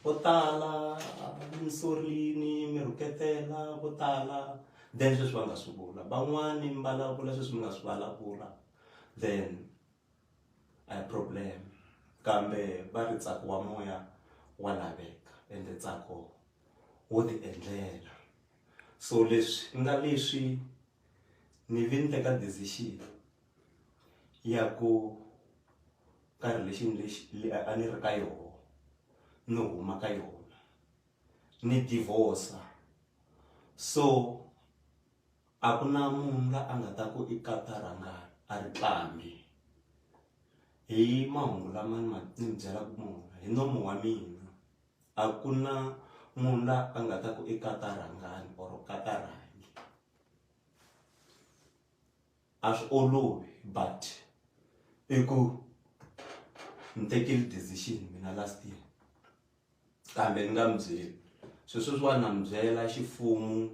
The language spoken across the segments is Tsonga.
Vo tala mi sorile mi rhuketela vo tala then sweswi va nga swi vula van'wani mi vulavula sweswi mi nga swi vulavula then a hi problem kambe va ri ntsako wa moya wa laveka ende ntsako wo ti endlela so leswi nga leswi ni vi ni teka decision ya ku ka relation lexi a ni ri ka yona ni huma ka yona ni divorce so a ku na munhu la a nga ta ku i kata rhangani a ri tlambi hi mahungu lama ni ma ni mi byelaka mona hi nomu wa mina a ku na munhu la a nga ta ku i kata rhangani or kata rhangi a swi olovi but i ku ni tekile decision mina last year kambe ni nga mi byeli se sweswiwani na mi byela ximfumo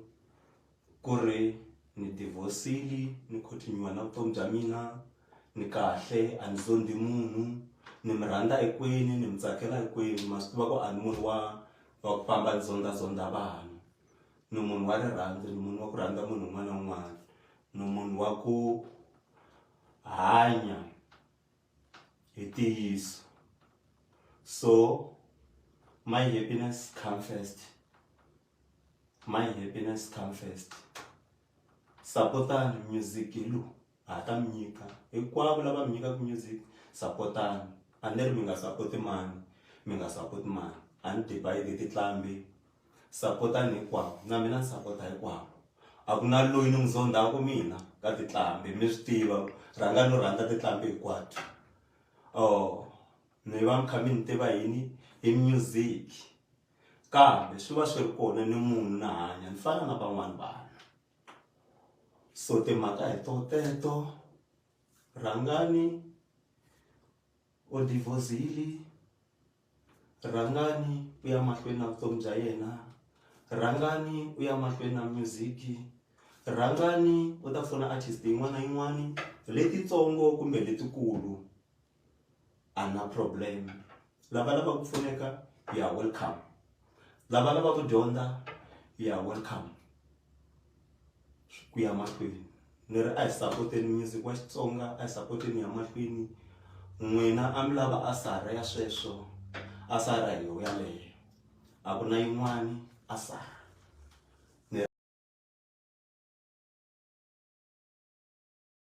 ku ri ni divorce-ile ni continue na vutomi bya mina ni kahle a ni zondhi munhu ni mi rhandza hinkwenu ni mi tsakela hinkwenu ma swi tiva ku a ni munhu wa wa ku famba ni zondha zondha vanhu ni munhu wa rirhandzu ni munhu wa ku rhandza munhu un'wana na un'wana ni munhu wa ku hanya hi ntiyiso so my happiness come first my happiness come first sapotani music hi lowu ha ta mi nyika hinkwavo lava mi nyikaka music sapotani a ni ri mi nga sapoti mani mi nga sapoti mani a ni divide tinqambi sapotani hinkwavo na mina ni sapota hinkwavo a ku na loyi ni n'wi zondhaku mina ka tinqambi mi swi tiva rhanga no rhandza tinqambi hinkwato or mi va mi kha mi ni tiva yini hi music kambe swi va swi ri kona ni munhu na hanya ni fana na van'wani vanhu so timhaka hi to teto rhangani u divorce-ile rhangani u ya mahlweni na vutomi bya yena rhangani u ya mahlweni na music rhangani u ta pfuna artist yin'wana na yin'wani letitsongo kumbe letikulu a na problem lava lavaka ku pfuneka you are welcome lava lavaka ku dyondza you are welcome ku ya mahlweni ni ri a hi sapoteni music wa Xitsonga a hi sapoteni ya mahlweni n'wina a mi lava asara ya sweswo asara hi yo yaleyo a ku na yin'wani asara.